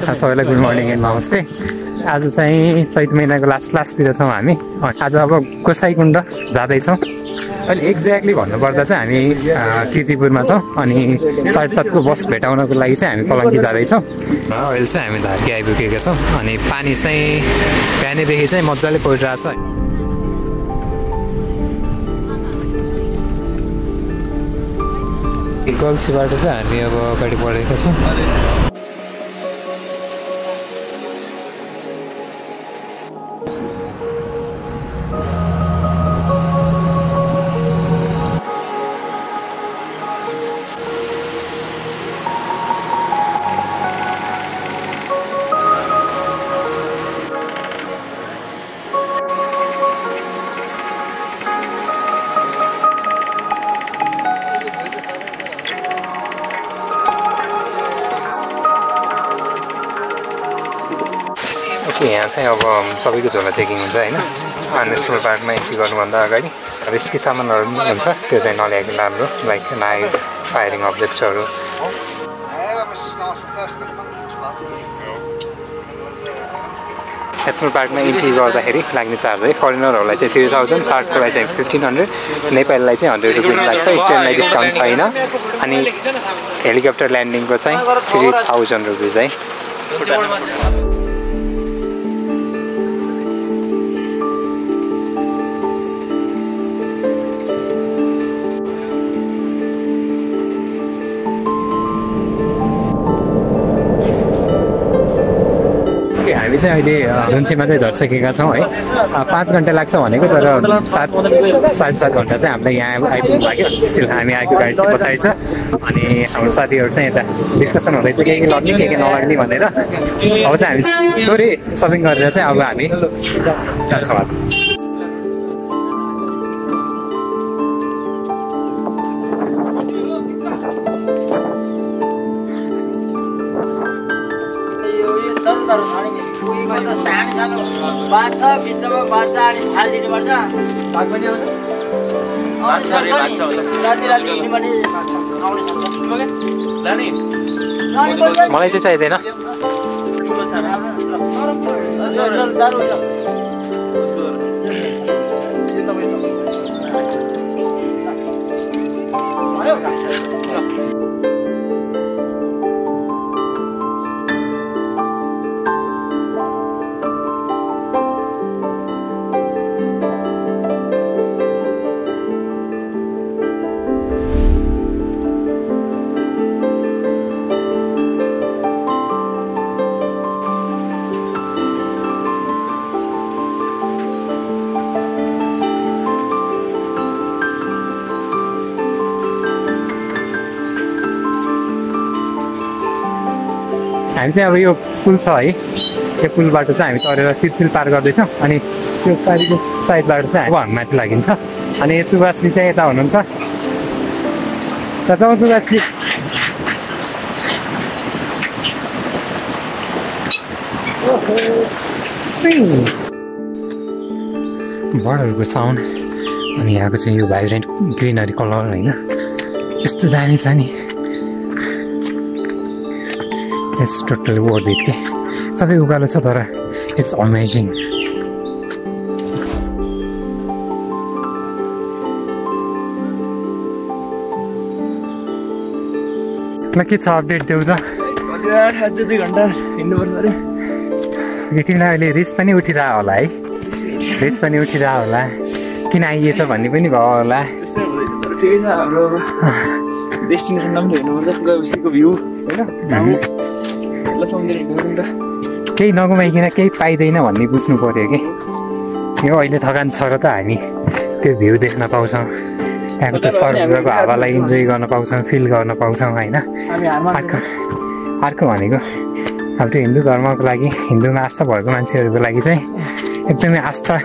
सबैलाई good morning and नमस्ते। आज चाहिँ चैत महिनाको लास्टतिर छौँ हामी। आज अब गोसाइकुण्ड जाँदैछौँ। अहिले एक्ज्याक्टली भन्नुपर्दा चाहिँ हामी किर्तिपुरमा छौँ अनि 7:30को बस भेटाउनको लागि चाहिँ हामी कलङ्की जाँदैछौँ। अहिले चाहिँ हामी धर्की आइपुगेका छौँ अनि पानी चाहिँ बिहानैदेखि चाहिँ मजाले परिरहेछ। गल्छीबाट चाहिँ हामी अब अगाडि बढेका छौँ। यहाँ चाहिँ अब सबैको झोला चेकिङ हुन्छ होइन। नेसनल पार्कमा एन्ट्री गर्नुभन्दा अगाडि रिस्की सामानहरू पनि हुन्छ, त्यो चाहिँ नल्याएको राम्रो, लाइक नाइफ, फायरिङ अब्जेक्ट्सहरू। नेसनल पार्कमा इन्ट्री गर्दाखेरि लाग्ने चार्ज है फरेनरहरूलाई चाहिँ 3000, सार्ककोलाई चाहिँ 1500, नेपालीलाई चाहिँ 100 रुपियाँ लाग्छ। स्टुडेन्टलाई डिस्काउन्ट छैन। अनि हेलिकप्टर ल्यान्डिङको चाहिँ 3000 रुपियाँ है। हामी चाहिँ अहिले धुन्चीमा चाहिँ झर्सकेका छौँ है। 5 घन्टा लाग्छ भनेको, तर 7-7.5 घन्टा चाहिँ हामीलाई यहाँ आइपुग्नु लाग्यो। स्टिल हामी आएको गाडी चाहिँ पछाडि छ अनि हाम्रो साथीहरू चाहिँ यता डिस्कसन हुँदैछ के लग्ने के नलग्ने भनेर। अब चाहिँ हामी थोरै सपिङ गरेर चाहिँ अब हामी जान्छौँ आज। बाछा बिचमा बाछा अनि फाल्दिनु पर्छ। भाग पनि आउँछ। बाछा रे बाछा होला। राति हिँड्नु पनि आउने सक्छ। ओके? लानी। मलाई चाहिँ चाहिदैन। दारु हो। हामी चाहिँ अब यो पुल छ है, यो पुलबाट चाहिँ हामी तरेर तिर्सिल पार गर्दैछौँ अनि त्यो पारिको साइडबाट चाहिँ अब हामी माथि लागिन्छ। अनि सुभाषजी चाहिँ यता हुनुहुन्छ। जाउँ सुभाषजी। बर्डहरूको साउन्ड अनि यहाँको चाहिँ यो भाइब्रेन्ट ग्रिनरी कलर होइन, यस्तो दामी छ नि। इट्स टोटली वर्थ इट के। सबै उकालो छ तर इट्स अमेजिङ। ल के छ अपडेट देऊ त? अझ 2 घन्टा हिँड्नुपर्छ अरे। तिमीलाई अहिले रिस पनि उठिरह होला है, रिस पनि उठिरह होला। किन आइएछ भन्ने पनि भयो होला। ठिकै छ, हाम्रो डेस्टिनेसनमा पनि हेर्नुपर्छ, गएपछिको भ्यू होइन। केही नगुमाइकन केही पाइँदैन भन्ने बुझ्नु पर्यो कि। यो अहिले थकान छ र त हामी त्यो भ्यू देख्न पाउँछौँ, त्यहाँको त्यो सर्वको हावालाई इन्जोय गर्न पाउँछौँ, फिल गर्न पाउँछौँ होइन। अर्को भनेको हाम्रो हिन्दू धर्मको लागि, हिन्दूमा आस्था भएको मान्छेहरूको लागि चाहिँ एकदमै आस्था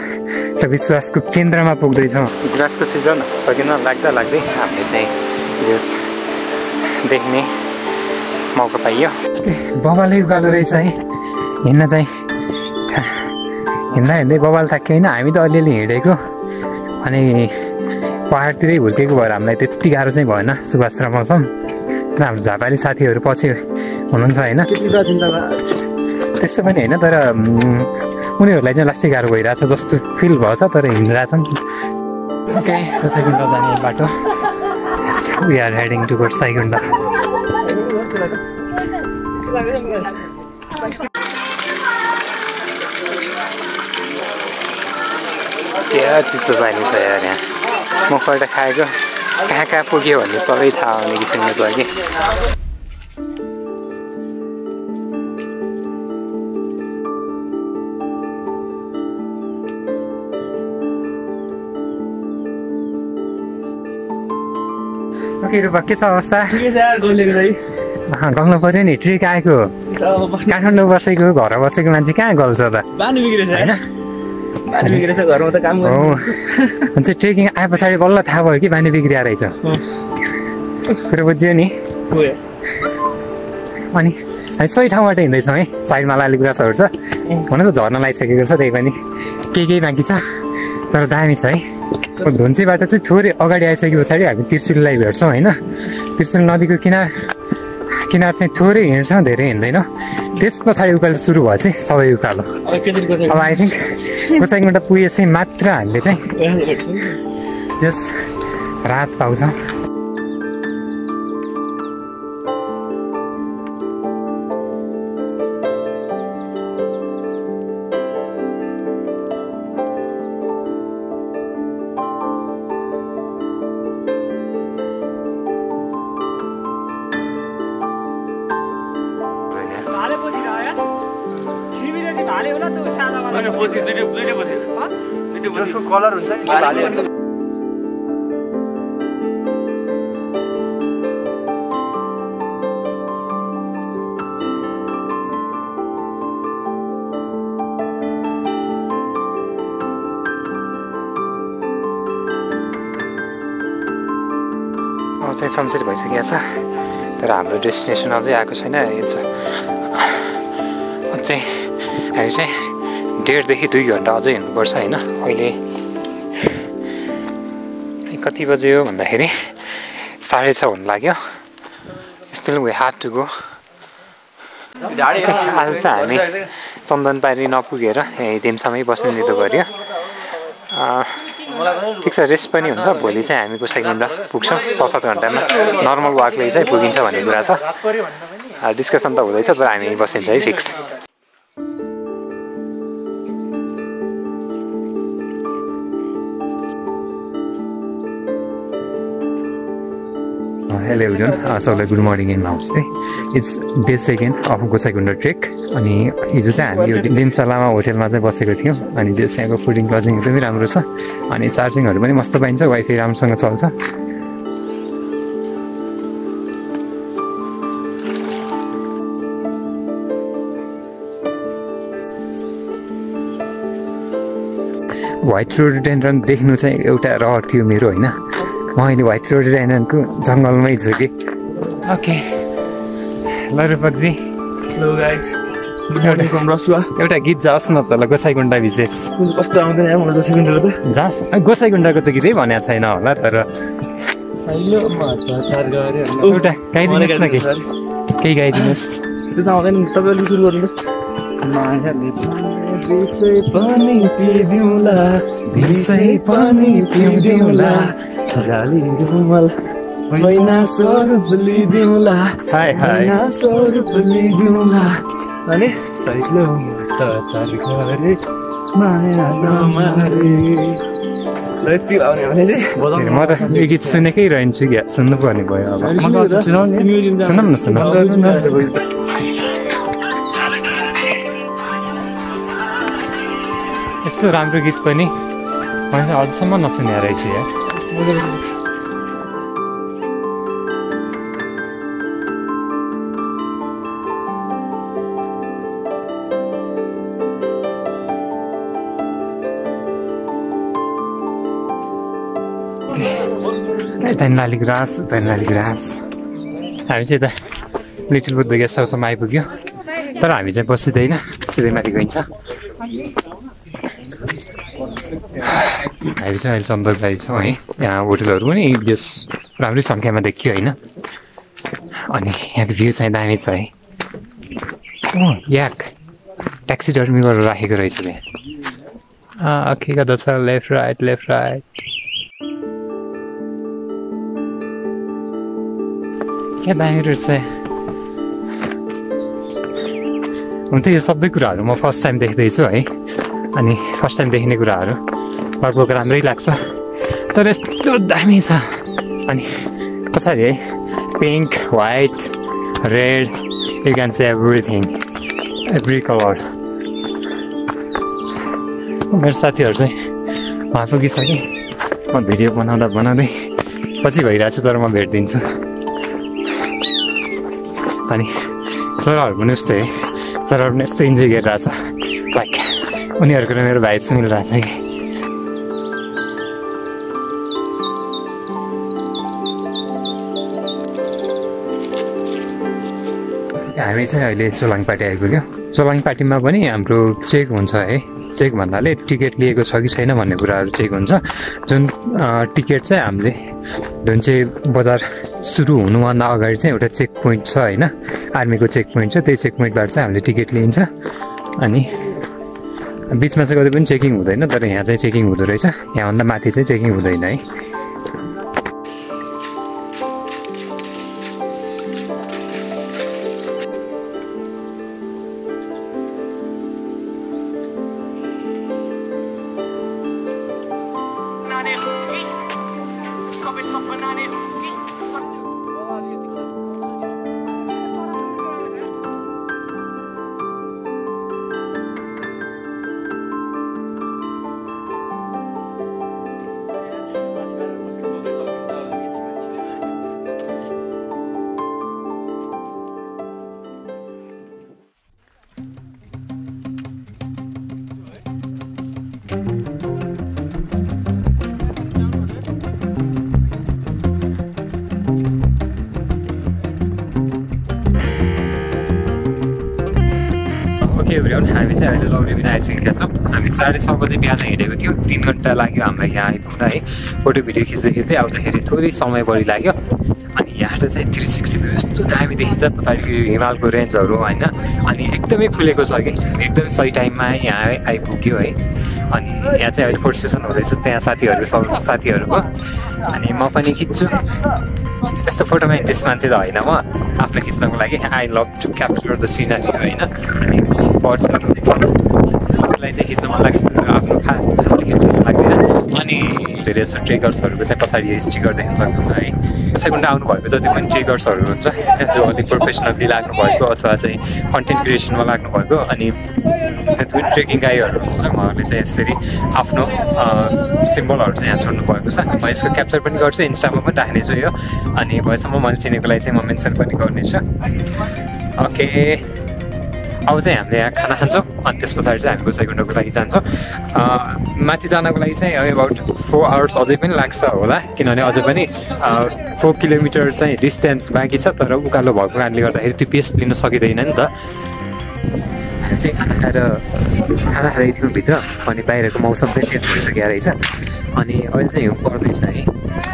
र विश्वासको केन्द्रमा पुग्दैछौँ। ग्रासको सिजन सकिन लाग्दा लाग्दै हामीले चाहिँ जस देख्ने मौका पाइयो। बबालै उकालो रहेछ है, हिँड्न चाहिँ हिँड्दा हिँड्दै बबाल थाक्यो होइन। हामी त अलिअलि हिँडेको अनि पहाडतिरै हुर्केको भएर हामीलाई त्यति गाह्रो चाहिँ भएन। सुभाष र मौसम र हाम्रो झापाली साथीहरू पछि हुनुहुन्छ होइन। त्यस्तो पनि होइन तर उनीहरूलाई चाहिँ लास्टै गाह्रो भइरहेछ जस्तो फिल भएछ तर हिँडिरहेछन् ओके गोसाइकुण्ड जाने बाटो वी आर हेडिङ टुवर्ड्स साइकुण्ड क्या चिसो पानी छ यार यहाँ म पहिला खाएको कहाँ कहाँ पुग्यो भन्ने सबै थाहा हुने किसिमको छ कि ओके रुपा के छ अवस्था गल्नु पर्यो नि ट्रिक आएको काठमाडौँ बसेको घर बसेको मान्छे कहाँ गल्छ त होइन हुन्छ ट्रेकिङ आए पछाडि बल्ल थाहा भयो कि बानी बिग्रिया रहेछ कुरो बुझ्यो नि अनि हामी सही ठाउँबाट हिँड्दैछौँ है साइडमा लालीगुराँसहरू छ हुन त झर्न लागिसकेको छ त्यही पनि केही बाँकी छ तर दामी छ है धुन्चीबाट चाहिँ थोरै अगाडि आइसके पछाडि हामी त्रिशुलीलाई भेट्छौँ होइन त्रिशुली नदीको किनार चाहिँ थोरै हिँड्छौँ धेरै हिँड्दैन त्यस पछाडि उकालो सुरु भयो चाहिँ सबै उकालो अब आई थिङ्क गोसाइकुण्ड पुगेपछि मात्र हामीले चाहिँ जस रात पाउँछौँ जसको कलर हुन्छ नि भाले हुन्छ चाहिँ सनसेट भइसकेको छ तर हाम्रो डेस्टिनेसन अझै आएको छैन अझै हामी चाहिँ 1.5 देखि 2 घन्टा अझै हिँड्नुपर्छ होइन अहिले कति बज्यो भन्दाखेरि 6:30 हुन लाग्यो still we have to go आज चाहिँ हामी चन्दनपारी नपुगेर यहीँ दिमसम्मै बस्ने निदो गर्यो ठिक छ रेस्ट पनि हुन्छ भोलि चाहिँ हामी गोसाइकुण्ड पुग्छौँ 6-7 घन्टामा नर्मल वाकले चाहिँ पुगिन्छ भन्ने कुरा छ डिस्कसन त हुँदैछ तर हामी बसिन्छ है फिक्स हेलो एभ्रिवान सबैलाई गुड मर्निङ इन नमस्ते it's day 2 of Gosaikunda trek अनि हिजो चाहिँ हामी यो दिनसालामा होटेलमा चाहिँ बसेको थियौँ अनि त्यहाँको फुडिङ लजिङ एकदमै राम्रो छ अनि चार्जिङहरू पनि मस्त पाइन्छ वाइफाई राम्रोसँग चल्छ व्हाइट रोडोडेन्ड्रन देख्नु चाहिँ एउटा रहर थियो मेरो होइन म अहिले व्हाइट रोडोडेन्ड्रनको जङ्गलमै छु कि ओके ल रूपकजी एउटा गीत जाओस् न त ल गोसाइकुण्ड विशेष कस्तो आउँदैन जाओस् गोसाइकुण्डको त गीतै भनेको छैन होला तर एउटा गाइदिनुहोस् न केही गाइदिनुहोस् त्यो त आउँदैन तपाईँले सुरु गर्नु जाली रुमल मैना स्वरूप लिदिउँला मैना स्वरूप लिदिउँला अनि सैलो त चार गरे माया नमारे ल यति आउने भने चाहिँ म त यो गीत सुनेकै रहन्छु क्या सुन्नु पर्ने भयो अब सुनौँ न सुनौँ यस्तो राम्रो गीत पनि मैले अझसम्म नसुने रहेछु यार धन्यवाद ग्रास हामी चाहिँ त लिटल बुद्ध गेस्ट हाउसमा आइपुग्यो तर हामी चाहिँ बसिँदैन सिधै माथि गइन्छ हामी चाहिँ अहिले चन्दनबारी छौँ है यहाँ होटलहरू पनि जस राम्रै सङ्ख्यामा देखियो होइन अनि यहाँको भ्यू चाहिँ दामी छ है याक ट्याक्सिडर्मी गरेर राखेको रहेछ त्यहाँ के गर्दा छ लेफ्ट राइट क्या दामी रहेछ हुन्थ्यो यो सबै कुराहरू म फर्स्ट टाइम देख्दैछु है अनि फर्स्ट टाइम देखिने कुराहरू लगभग राम्रै लाग्छ तर यस्तो दामी छ अनि पछाडि है pink white red you can see everything every colour मेरो साथीहरू चाहिँ उहाँ पुगिसकेँ म भिडियो बनाउँदै पछि भइरहेको छु तर म भेटिदिन्छु अनि चराहरू पनि उस्तै है चराहरू पनि यस्तो इन्जोय गरिरहेछ लाइक उनीहरूको र मेरो भाइ मिलिरहेछ कि हामी चाहिँ अहिले चोलाङपाटी आइपुग्यो चोलाङपाटीमा पनि हाम्रो चेक हुन्छ है चेक भन्नाले टिकट लिएको छ कि छैन भन्ने कुराहरू चेक हुन्छ जुन टिकट चाहिँ हामीले जुन चाहिँ बजार सुरु हुनुभन्दा अगाडि चाहिँ एउटा चेक पोइन्ट छ होइन आर्मीको चेक पोइन्ट छ त्यही चेक पोइन्टबाट चाहिँ हामीले टिकट लिइन्छ अनि बिचमा चाहिँ कतै पनि चेकिङ हुँदैन तर यहाँ चाहिँ चेकिङ हुँदो रहेछ यहाँभन्दा माथि चाहिँ चेकिङ हुँदैन है हामी चाहिँ अहिले लौरेबिना आइसकेका छौँ हामी 6:30 बजी बिहान हिँडेको थियो 3 घन्टा लाग्यो हामीलाई यहाँ आइपुग्न है फोटो भिडियो खिच्दै आउँदाखेरि थोरै समय बढी लाग्यो अनि यहाँ चाहिँ 360 भ्यू यस्तो दामी देखिन्छ पछाडिको हिमालको रेन्जहरू होइन अनि एकदमै खुलेको छ कि एकदमै सही टाइममा यहाँ आइपुग्यो है अनि यहाँ चाहिँ अहिले फोटो सेसन हुँदैछ त्यहाँ साथीहरूको अनि म पनि खिच्छु यस्तो फोटोमा इन्ट्रेस्ट मान्छे त होइन म आफ्नो खिच्नको लागि I love to capture the scenery होइन अनि बर्ड्सहरूलाई चाहिँ खिच्नु मन लाग्छ आफ्नो खासले खिच्नु मन लाग्दैन अनि धेरै जस्तो ट्रेकर्सहरूको चाहिँ पछाडि स्टिकर देख्न सक्नुहुन्छ है सेकेन्ड आउनुभएको जति पनि ट्रेकर्सहरू हुन्छ जो अलिक प्रोफेसनल्ली लाग्नुभएको अथवा चाहिँ कन्टेन्ट क्रिएसनमा लाग्नुभएको अनि जति पनि ट्रेकिङ गाइडहरू हुन्छ उहाँहरूले चाहिँ यसरी आफ्नो सिम्बलहरू चाहिँ यहाँ छोड्नु भएको छ म यसको क्याप्चर पनि गर्छु इन्स्टामा पनि राख्नेछु यो अनि भएसम्म मैले चिनेको लागि चाहिँ म मेन्सन पनि गर्नेछु ओके अब चाहिँ हामीले यहाँ खाना खान्छौँ अनि त्यस पछाडि चाहिँ हामी गोसाइकुण्डको लागि जान्छौँ माथि जानको लागि चाहिँ अबाउट 4 आवर्स अझै पनि लाग्छ होला किनभने अझै पनि 4 किलोमिटर चाहिँ डिस्टेन्स बाँकी छ तर उकालो भएको कारणले गर्दाखेरि त्यो पेस लिन सकिँदैन नि त हामी चाहिँ खाना खाँदै थियौँ भित्र अनि बाहिरको मौसम चाहिँ चेन्ज भइसकेको रहेछ अनि अहिले चाहिँ हिउँ पर्दैछ है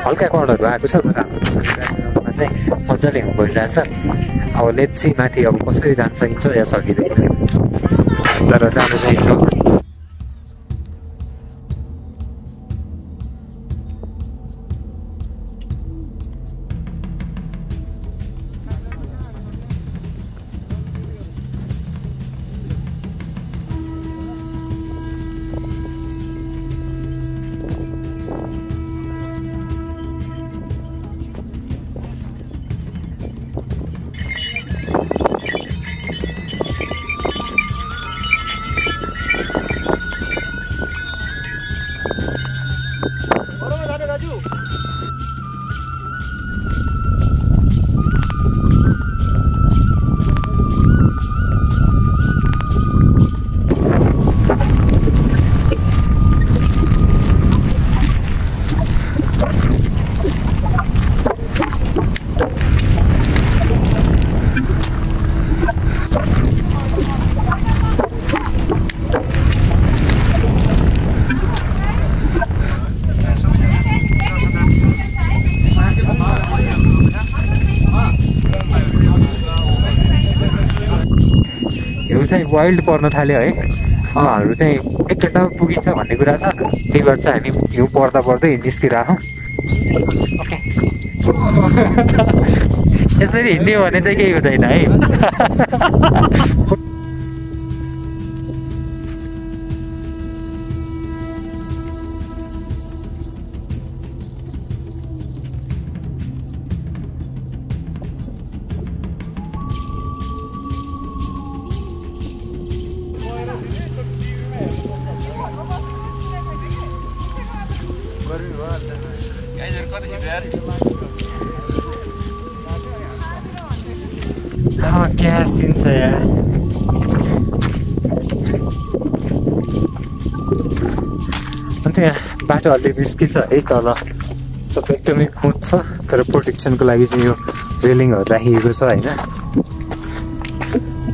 हल्का कलरहरू आएको छ तर हाम्रो चाहिँ मजाले हिउँ परिरहेछ अब लेट्स सी माथि अब कसरी जान सकिन्छ या सकिँदैन तर जानु चाहिँ छ चाहिँ वाइल्ड पर्न थाल्यो है। हाम्रो चाहिँ एकचोटि पुगिन्छ भन्ने कुरा छ, त्यही भएर चाहिँ हामी हिउँ पर्दा पर्दै निस्किरहेको। ओके यसरी हिँड्यो भने चाहिँ केही हुँदैन है। क्या सिन छ यार। अन्त यहाँ बाटो अलि रिस्की छ है, तल सबै एकदमै खुँच छ, तर प्रोटेक्सनको लागि चाहिँ यो रेलिङहरू राखिएको छ होइन।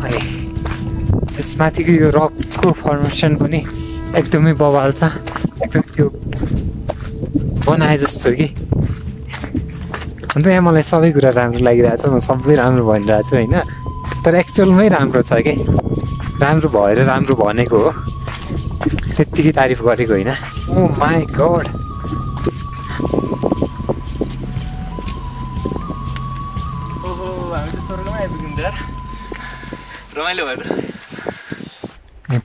अनि यसमाथिको यो रकको फर्मेसन पनि एकदमै बवाल छ, एकदम त्यो बनाए जस्तो कि। अन्त यहाँ मलाई सबै कुरा राम्रो लागिरहेछ, म सबै राम्रो भनिरहेको छु होइन, तर एक्चुअलमै राम्रो छ कि, राम्रो भएर राम्रो भनेको हो, त्यत्तिकै तारिफ गरेको होइन। ओ माई गड, रमाइलो भयो त।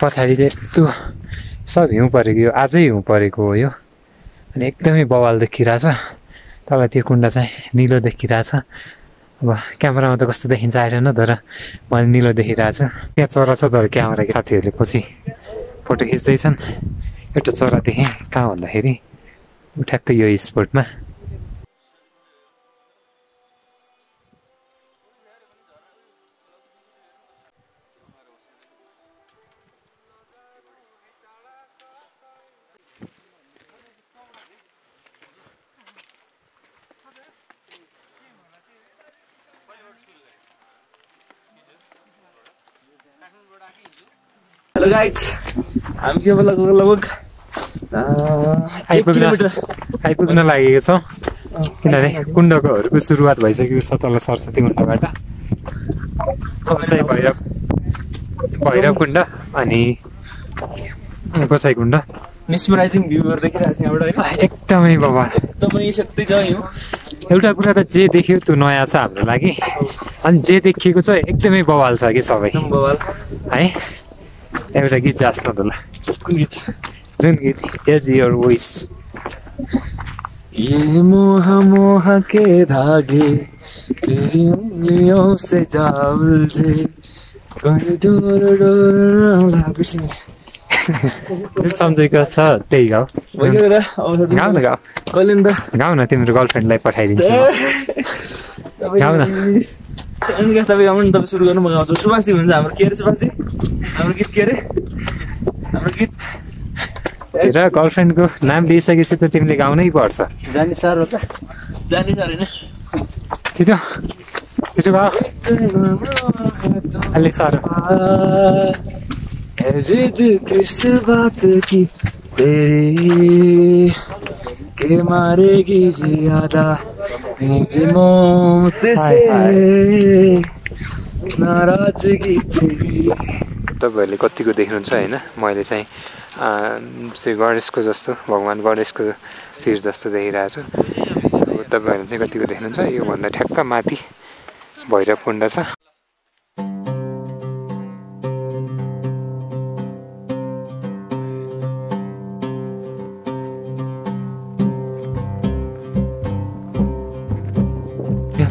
पछाडि चाहिँ यस्तो सब हिउँ परेको, यो आजै हिउँ परेको हो यो, अनि एकदमै बवाल देखिरहेछ। तल त्यो कुण्ड चाहिँ निलो देखिरहेछ। अब क्यामेरामा त कस्तो देखिन्छ आएन, तर मैले निलो देखिरहेछु। त्यहाँ चरा छ, तर क्यामेरा साथीहरूले पछि फोटो खिच्दैछन्। एउटा चरा देखेँ, कहाँ भन्दाखेरि ठ्याक्कै यो स्पोटमा। हेलो गाइज, हामी चाहिँ लगभग आइपुग्न लागेको छौँ, किनभने कुण्डकोहरूको सुरुवात भइसकेको छ तल सरस्वती कुण्डबाट। अब चाहिँ भैरव कुण्ड अनि गोसाई कुण्ड। मिसमराइजिङ भ्यूहरू देखिरहेको छ यहाँबाट है, एकदमै बवाल। तपाईँ यस्तै छ यो। एउटा कुरा त जे देख्यो त्यो नयाँ छ हाम्रो लागि, अनि जे देखिएको छ एकदमै बवाल छ कि सबै बवाल है। एउटा गीत जास् न त ल। कुन गीत? जुन गीत इज योर विश। ये मोह मोह के धागे तेरी उंगलियों से जा उलझे, कहीं डोर डोर लाग्छ। सम्झेको छ त्यही गाउँ। गाउँ न गाउँ, कहिले त गाउँ न, तिम्रो गर्लफ्रेन्डलाई पठाइदिन्छु। गाउँ न। तपाईँ गाउनु नि, तपाईँ सुरु गर्नु, म गाउँछु। सुभाषजी हुन्छ हाम्रो। के अरे सुभाषजी हाम्रो गीत? के अरे हाम्रो गीत? र गर्लफ्रेन्डको नाम लिइसकेपछि त तिमीले गाउनै पर्छ। जाने सार हो त? जाने सार होइन, छिटो छिटो गाऊ। अलि साह्रो। जिद किस बात की तेरी के मारेगी ज्यादा मुझे मौत से नाराजगी तेरी। तपाईँहरूले कतिको देख्नुहुन्छ होइन, मैले चाहिँ श्री गणेशको जस्तो, भगवान् गणेशको शिर जस्तो देखिरहेको छु। अब तपाईँहरूले चाहिँ कतिको देख्नुहुन्छ, योभन्दा ठ्याक्क माथि भैरव कुण्ड छ।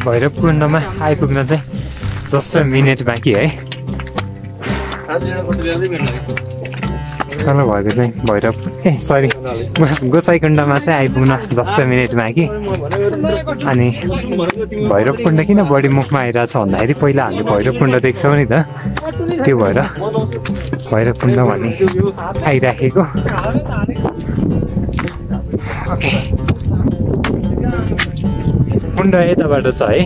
भैरव कुण्डमा आइपुग्न चाहिँ जस्ट मिनेट बाँकी है। तल भएको चाहिँ भैरव गोसाई कुण्डमा चाहिँ आइपुग्न जस्ट मिनेट बाँकी। अनि भैरव कुण्ड किन बढी मुखमा आइरहेछ भन्दाखेरि पहिला हामीले भैरव कुण्ड देख्छौँ नि त, त्यो भएर भैरव कुण्ड भन्ने आइराखेको। ओके, कुण्ड यताबाट छ है,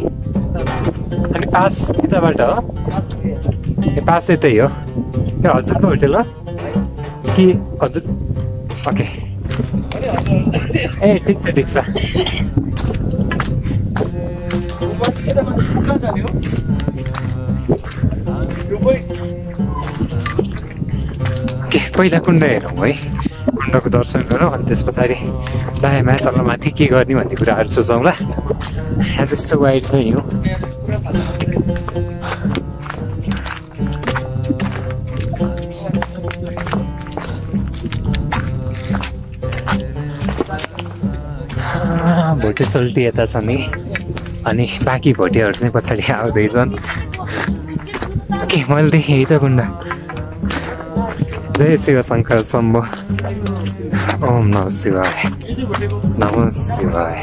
अनि पास यताबाट हो। ए पास यतै हो। त्यो हजुरको होटेल हो कि हजुर? ओके, ए ठिक छ ठिक छ। ओके पहिला कुण्ड हेरौँ है कुण्डको दर्शन गरौँ अनि त्यस पछाडि दायाँमा तलमाथि के गर्ने भन्ने कुराहरू सोचौँला यहाँ त्यस्तो वाइड छ हिउँ भोटे सोल्टी यता छ नि अनि बाँकी भोटेहरू चाहिँ पछाडि आउँदैछन् ओके मैले देखेँ त कुण्ड जय शिव शङ्कर शम्भो ओम नमः शिवाय नमः शिवाय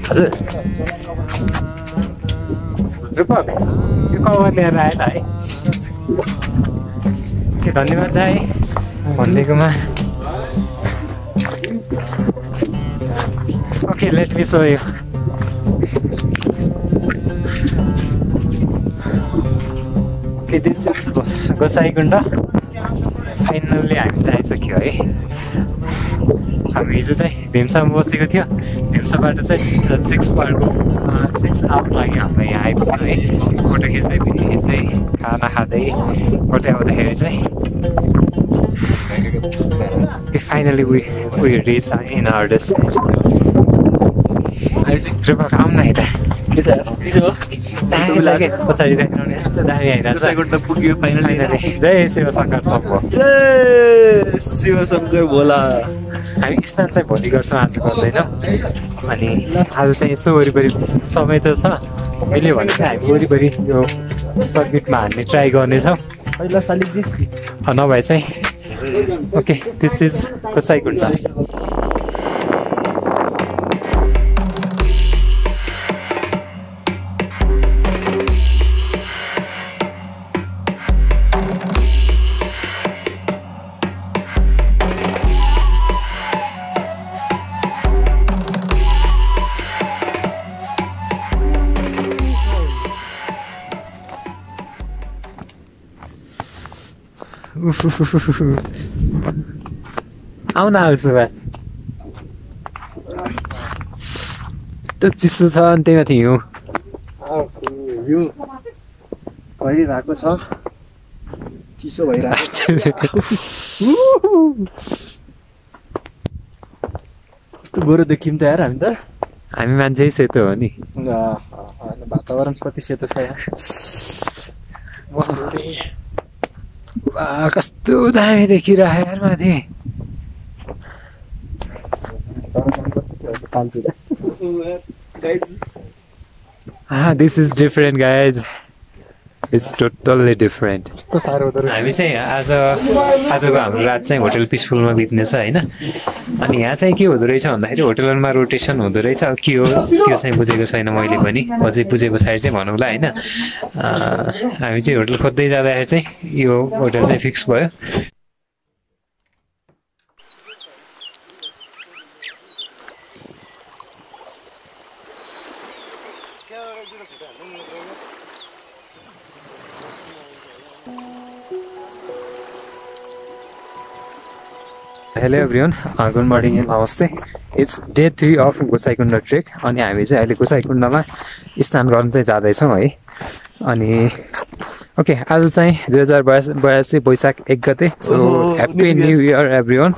हजुर रूपक यो कभर लिएर आएन है के धन्यवाद दाइ भनिदिएकोमा okay let me show you okay this is Gosaikunda finally हामी चाहिँ आइसक्यो है हामी हिजो चाहिँ भिमसामा बसेको थियो भिमसाबाट चाहिँ 6 आवर लाग्यो हामीलाई यहाँ आइपुग्यो है फोटो खिच्दै खिच्दै खाना खाँदै गर्दै आउँदाखेरि चाहिँ finally we reach in our destination आउँ न यता पछाडि देखाउने यस्तो दामी आइरहेको पुग्यो फाइनली जय शिव शङ्कर शम्भो जय शिव शङ्कर भोला हामी स्नान चाहिँ भोलि गर्छौँ आज गर्दैनौँ अनि आज चाहिँ यसो वरिपरि समय त छ मिल्यो भने चाहिँ हामी वरिपरि यो सर्किटमा हान्ने ट्राई गर्नेछौँ पहिला शालिगजी नभए चाहिँ ओके दिस इज गोसाइकुण्ड आउन आउँछु बस त्यो चिसो छ अनि त्यही माथि हिउँ भइरहेको छ चिसो भइरहेको कस्तो गोरो देखिम त यार हामी त हामी मान्छे सेतो हो नि वातावरण कति सेतो छ यहाँ कस्तो दामी देखिरह्यो यार माथि this is different guys it's totally different हामी चाहिँ आजको हाम्रो रात चाहिँ होटल पिसफुलमा बित्नेछ होइन अनि यहाँ चाहिँ के हुँदो रहेछ भन्दाखेरि होटलमा रोटेसन हुँदो रहेछ अब के हो त्यो चाहिँ बुझेको छैन मैले पनि अझै बुझे पछाडि चाहिँ भनौँला होइन हामी चाहिँ होटल खोज्दै जाँदाखेरि चाहिँ यो होटल चाहिँ फिक्स भयो हेलो एभ्रिवान गुड मर्निङ नमस्ते it's day 3 of Gosaikunda trek अनि हामी चाहिँ अहिले गोसाइकुण्डमा स्नान गर्न चाहिँ जाँदैछौँ है अनि ओके आज चाहिँ 2082 वैशाख 1 गते so happy new year everyone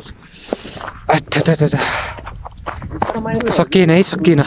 सकिएन है सकिएन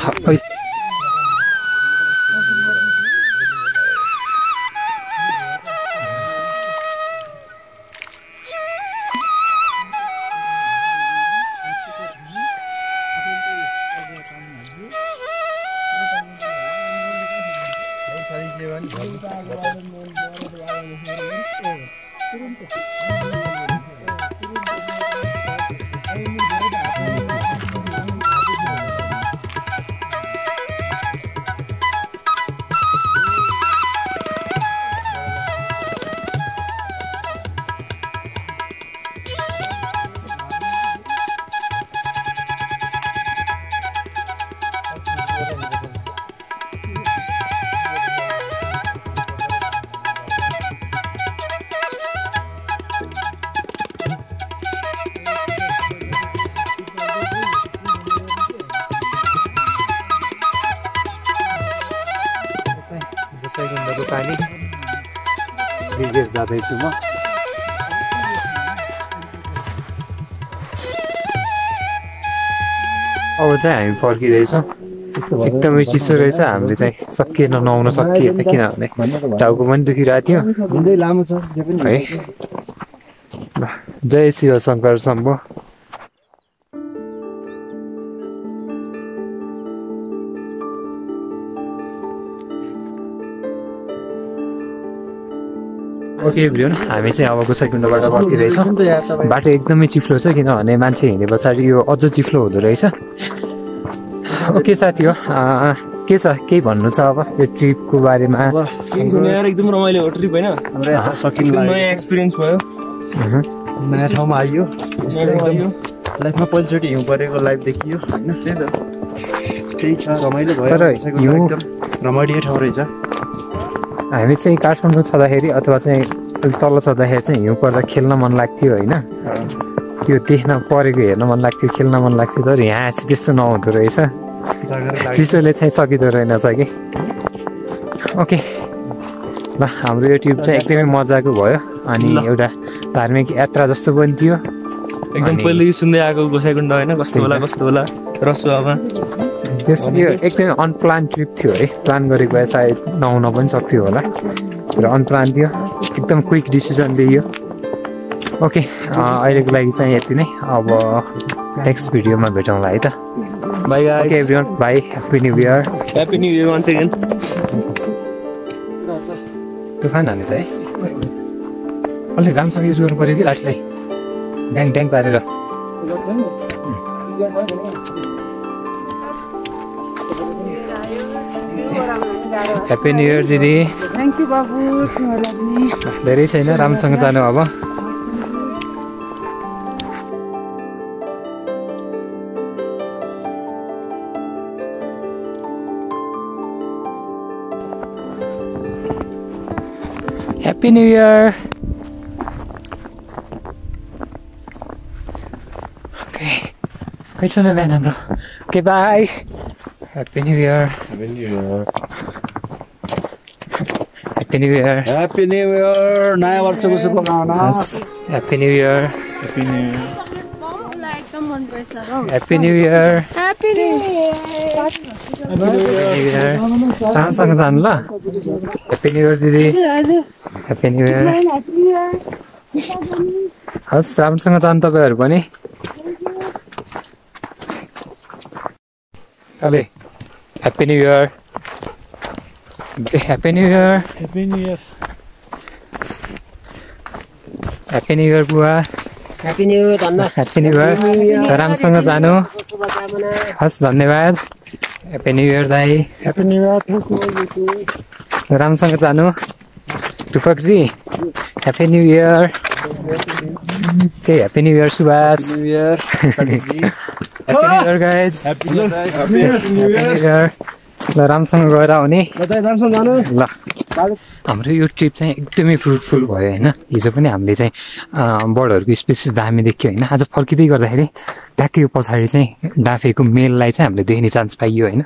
पानी बिगेर जाँदैछु म अब चाहिँ हामी फर्किँदैछौँ एकदमै चिसो रहेछ हामीले चाहिँ सकिएन नुहाउन सकिएन किनभने टाउको पनि दुखिरहेको थियो लामो छ है जय शिव शङ्कर शम्भो ओके एभ्रिवान हामी चाहिँ अब गोसाइकुण्डबाट फर्किँदैछौँ बाटो एकदमै चिप्लो छ किनभने मान्छे हिँडे पछाडि यो अझ चिप्लो हुँदो रहेछ ओके साथी हो के छ केही भन्नु छ अब यो ट्रिपको बारेमा एकदम रमाइलो हो ट्रिप होइन नयाँ एक्सपिरियन्स भयो नयाँ ठाउँमा आइयो लाइफमा पहिलोचोटि हिउँ परेको लाइफ देखियो होइन त्यही छ रमाइलो भयो तर हिउँ रमाइलो ठाउँ रहेछ हामी चाहिँ काठमाडौँ छँदाखेरि अथवा चाहिँ तल छँदाखेरि चाहिँ हिउँ पर्दा खेल्न मन लाग्थ्यो होइन त्यो देख्न परेको हेर्न मन लाग्थ्यो खेल्न मन लाग्थ्यो तर यहाँ चाहिँ त्यस्तो नहुँदो रहेछ चिसोले चाहिँ सकिँदो रहेनछ कि ओके ल हाम्रो यो ट्रिप चाहिँ एकदमै मजाको भयो अनि एउटा धार्मिक यात्रा जस्तो पनि थियो एकदम पहिलेदेखि सुन्दै आएको गोसाइकुण्ड होइन कस्तो होला रसुवामा यो एकदमै अनप्लान ट्रिप थियो है प्लान गरेको भए सायद नहुन पनि सक्थ्यो होला तर अनप्लान थियो एकदम क्विक डिसिजन लियो ओके अहिलेको लागि चाहिँ यति नै अब नेक्स्ट भिडियोमा भेटौँला है त bye guys okay everyone bye happy new year once again तुफान हाल्ने त है अलि राम्रोसँग युज गर्नु पऱ्यो कि लाठीलाई ड्याङ ड्याङ पारेर ह्याप्पी न्यू इयर दिदी थ्याङ्क यू बाबु तिमीहरूलाई पनि धेरै छैन राम्रोसँग जानु अब ह्याप्पी न्यू इयर ओके खै छ न बिहान हाम्रो okay bye happy new year happy new year happy new year नयाँ वर्षको शुभकामना happy new year happy new year एकदम मन पर्छ happy new year happy new year राम्रोसँग जानु ल ह्याप्पी न्यू इयर दिदी ह्याप्पी न्यू इयर हस् राम्रोसँग जानु तपाईँहरू पनि अबे happy new year happy new year happy new year happy new year बुवा happy new year happy new year राम्रोसँग जानु हस् धन्यवाद ह्याप्पी न्यू इयर दाई ह्याप्पी न्यू इयर राम्रोसँग जानु टुपकजी ह्याप्पी न्यू इयर के happy new year Subhash new year happy new year guys happy new year ल राम्रोसँग गएर आउने राम्रोसँग जानु ल हाम्रो यो ट्रिप चाहिँ एकदमै फ्रुटफुल भयो होइन हिजो पनि हामीले चाहिँ बर्डहरूको स्पेसिस दामी देख्यो होइन आज फर्किँदै गर्दाखेरि ट्याक्कै यो पछाडि चाहिँ डाँफेको मेललाई चाहिँ हामीले देख्ने चान्स पाइयो होइन